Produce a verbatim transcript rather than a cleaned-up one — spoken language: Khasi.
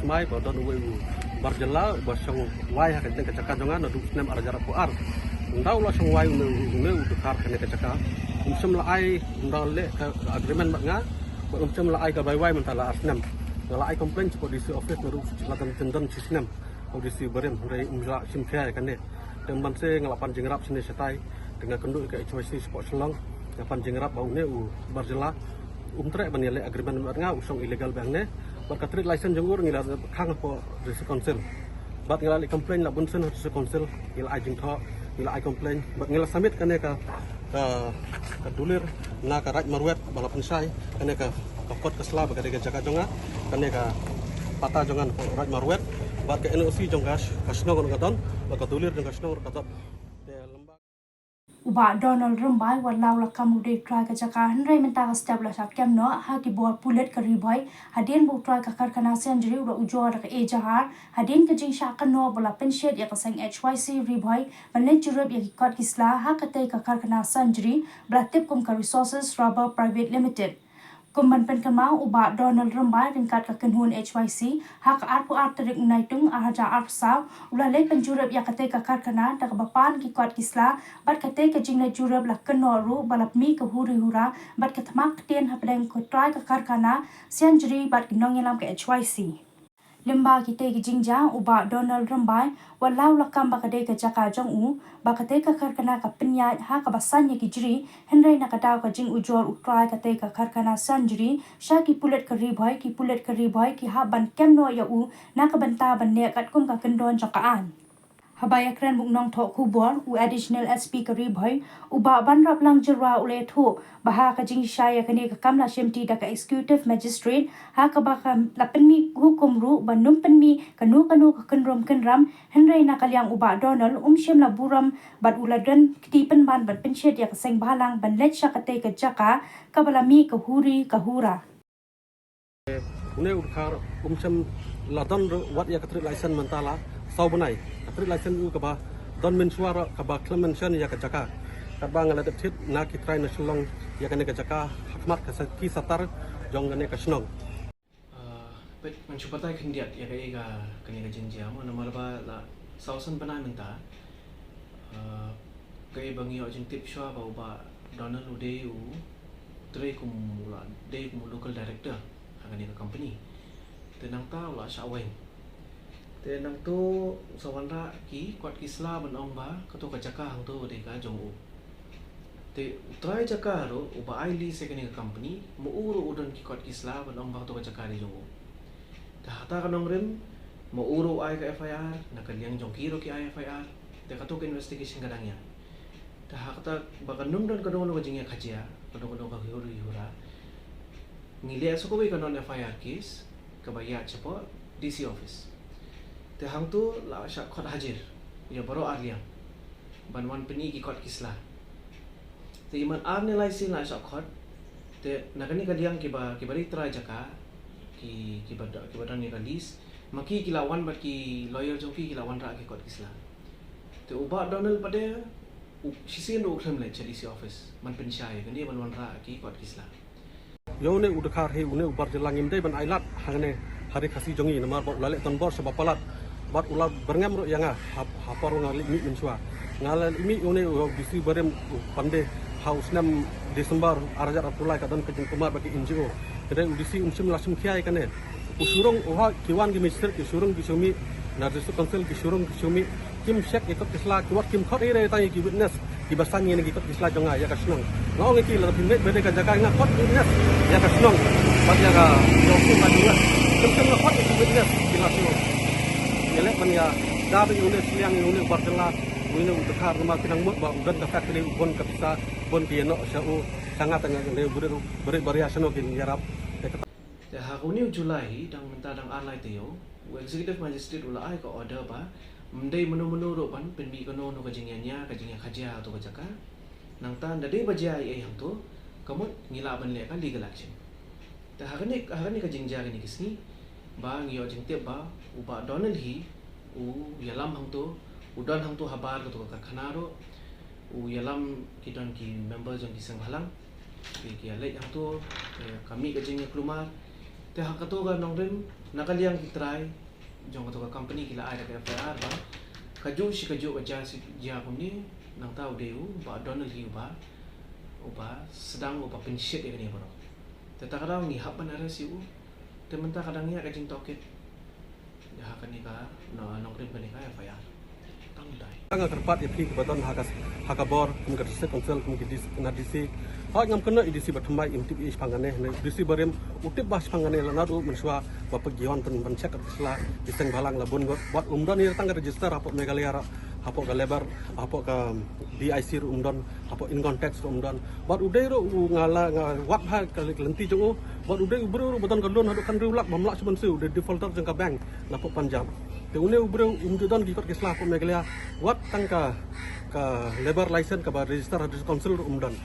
Mai ba don uwei u bar jylla ba shong wai ha kane ka jaka jong nga naduh snem ar hajar arphew ar. Ynda u la shong wai une u, une u dkhar kane ka jaka, um shym la ai, ynda leh ka agreement bad nga ba um shym la ai ka bai wai mynta la ar snem. Nga la ai complaint sha ka D C office naduh la don, don shi snem. Ka D C barim, hynrei um la shim khia ïa kane. Te mynta nga la pan jingïarap shane shatai, te nga kynduh ïa ka H Y C shapoh Shillong, nga pan jingïarap ba une u bar jylla um treh ban ïaleh agreement bad nga, u shong illegal bad hangne. Bad ka trade license jong u ruh ngi la khang hapoh District Council. Bad ngi la leh complaint la bun sien ha District Council, ngi la ai jingthoh, ngi la ai complaint, bad ngi la submit kane ka, ka, ka dulir na ka Raid Marwet ba la pynshai kane ka, ka kot ka sla ba kane ka jaka jong nga, kane ka patta jong nga na Raid Marwet, bad ka N O C jong ka, ka shnong ruh ka don, bad ka dulir jong ka shnong ruh ka don. Te lymda U Bah Donald Rymbai, wat la u la kam u dei u trai ka jaka, hynrei mynta ka step u la shah kem noh ha ki bor pulit ka Ri Bhoi, hadien ba u trai ka karkhana Seiñjri u la ujor da ka ejahar hadien ka jingshah kynnoh ba la pynshit ïa ka seng H Y C Ri Bhoi ban leit jurip ïa ki kot ki sla ha katei ka karkhana Seiñjri ba la tip kum ka Resources Rubber Private Limited. Kum ban pynkynmaw, u Bah Donald Rymbai ryngkat ka kynhun H Y C, ha ka arphew ar tarik u Naitung ar hajar arphew saw, u la leit pynjurip ïa katei ka karkhana da kaba pan ki kot ki sla, bad katei ka jingleit jurip la kynnoh ruh ba la pynmih ka huri hura bad ka thma ktien hapdeng u trai ka karkhana Seiñjri bad ki nongïalam ka H Y C. Lyngba kitei ki jingjia, u Bah Donald Rymbai, wat la u la kam ba ka dei ka jaka jong u, ba katei ka karkhana ka pynïaid ha kaba saiñ ïa ki jri, hynrei na ka daw ka jingujor u trai katei ka karkhana Seiñjri sha ki pulit ka Ri Bhoi, ki pulit ka Ri Bhoi ki hap ban kem noh ïa u na ka bynta ban leh katkum ka kyndon jong ka aiñ. Haba ïakren bad u nongthoh khubor, u Additional S P ka Ri Bhoi, u Bah Banrap Lang Jyrwa, u la ïathuh ba ha ka jingshai ïa kane ka kam la shimti da ka Executive Magistrate, ha kaba ka la pynmih hukum ruh ban ym pynmih kano kano ka kynrum kynram, hynrei na ka liang u Bah Donald um shym la burom bad u la don kti pynban ban pynshit ïa ka seng bhalang ban leit sha katei ka jaka kaba la mih ka huri ka hura. Une u dkhar um shym la don ruh wat ïa ka trade license mynta la saw bnai. Ka trade license u kaba don mynshuwa ruh kaba khlem mention ïa ka jaka. Katba nga la dep thied na ki trai na Shillong ïa kane ka jaka ha khmat ka sa-, ki satar jong kane ka shnong. Ah, peit, ngan shu batai khyndiat ïa kaei ka, kane ka jingjia mo, namar ba la saw san bnai mynta. Ah, kaei ba ngi ïoh jingtip shuwa ba u Bah Donald u dei u trei kum u la dei kum u local director ha kane ka company. Te nangta u la shah weng. Te nangta u sa wanrah ki kot ki sla ban ong ba kato ka jaka hangto ka dei ka jong u. Te u trai jaka ruh uba ai lease ïa kane ka company, ma u ruh u don ki kot ki sla ban ong ba kato ka jaka dei jong u. Te hata ka nongrim, ma u ruh u ai ka F I R, na ka liang jong ki ruh ki ai F I R. Te kato ka investigation ka dang ïa. Te ha kata ba kan ym don kano kano ka jingïakajia, kano kano ka huri hura, ngi leh sa kawei ka non F I R case kaba ïaid shapoh D C office. Te hangto la shah khot hajir ïa baroh arliang ban wan pyni ki kot ki sla. Te i man ar ne lai sien la shah khot. Te na kane ka liang kiba, kiba ri trai jaka, ki, kiba do-, kiba don ïa ka lease, ma ki ki la wan bad ki lawyer jong ki, ki la wanrah ki kot ki sla. Te u Bah Donald pat de u shisien ruh u khlem leit sha D C office ban pynshai, kane ban wanrah ki kot ki sla. Ïa une u dkhar hi, une u bar jylla ngim dei ban ailad hangne ha ri Khasi jong ngi, namar ba u la leh tonbor sha ba palat bad u la byrngem ruh ïa nga ha, ha por nga leit mih mynshuwa. Nga la leit mih ïa une u D C barim u Pandey ha u snem December ar hajar arphew lai, ka don ka jingkulmar bad ki N G O. Hynrei u D C um shym la shim khia ïa kane. U shu rung, u ha ki wan ki magistrate ki shu rung ki shu mih, na District Council ki shu rung ki shu mih. Kim check ïa kot ki sla, ki wat kim khot ei ei tang ïa ki witness kiba saiñ ïa ki kot ki sla jong nga ïa ka shnong. Nga ong ïa ki, lada phi mih bad ka jaka nga khot witness ïa ka shnong bad ïa ka, ïa u shnong ka jong nga. Kim, kim la khot ïa ki witness ki la shu ïaleh ban ïa da ba ïa une sliang, ïa une bar jylla, ïa une u dkhar, namar ki nang mut ba u don ka factory, u bun ka pisa, bun ki ïa noh sha u. Sha nga tang nga leh u bret, bret baria shano kin ïarap. Te ha ka une u July hi, dang mynta dang ar lai taïew, u Executive Magistrate u la ai ka order ba ym dei mano mano ruh ban pynmih kano kano ka jingïania, ka jingïakajia ha kato ka jaka. Nangta ynda dei ba jia ei ei hangto, ka mut ngi lah ban leh ka legal action. Te ha kane, ha kane ka jingjia kane ka sngi ba ngi ïoh jingtip ba u Bah Donald hi u ïalam hangto, u don hangto habar kato ka karkhana ruh, u ïalam ki don ki member jong ki seng bhalang. Ki, ki ïa leit hangto, eh, ka mih ka jingïakulmar. Te ha kato ka nongrim, na ka liang ki trai jong kato ka company ki la ai da ka F I R ba kajuh shi kajuh ka jia shi jia kumne, nangta u dei u Bah Donald hi uba, uba sdang uba pynshit ïa kane baroh. Te ta ka daw ngi hap ban arrest ïa u. Te mynta ka dang ïa ka jingtohkit ha kane ka, no, nongrim kane ka F I R. Tang dai. Nga kyrpad ïa phi kiba don ha ka, ha ka bor kum ka District Council, kum ki D C, na D C. Hooid, ngam kynnoh ïa D C ba thymmai, im tip ïa i shaphang kane. Ne D C barim u tip ba shaphang kane, la naduh mynshuwa ba peit ki wan ban, ban check ka sla, ki seng bhalang la bun ngut. Bad um don ïa tang ka register hapoh Meghalaya ruh, hapoh ka labour, hapoh ka B I C ruh um don, hapoh income tax ruh um don. Bad u dei ruh u, nga la, nga wad ha ka lynti jong u. Bad u dei u briew ruh ba don ka loan haduh khathynriew lak bym lah shuh ban siew, u dei defaulter jong ka bank napoh Punjab. Te une u briew um ju don ki kot ki sla hapoh Meghalaya. Wat tang ka, ka labour license kaba register ha District Council ruh um don.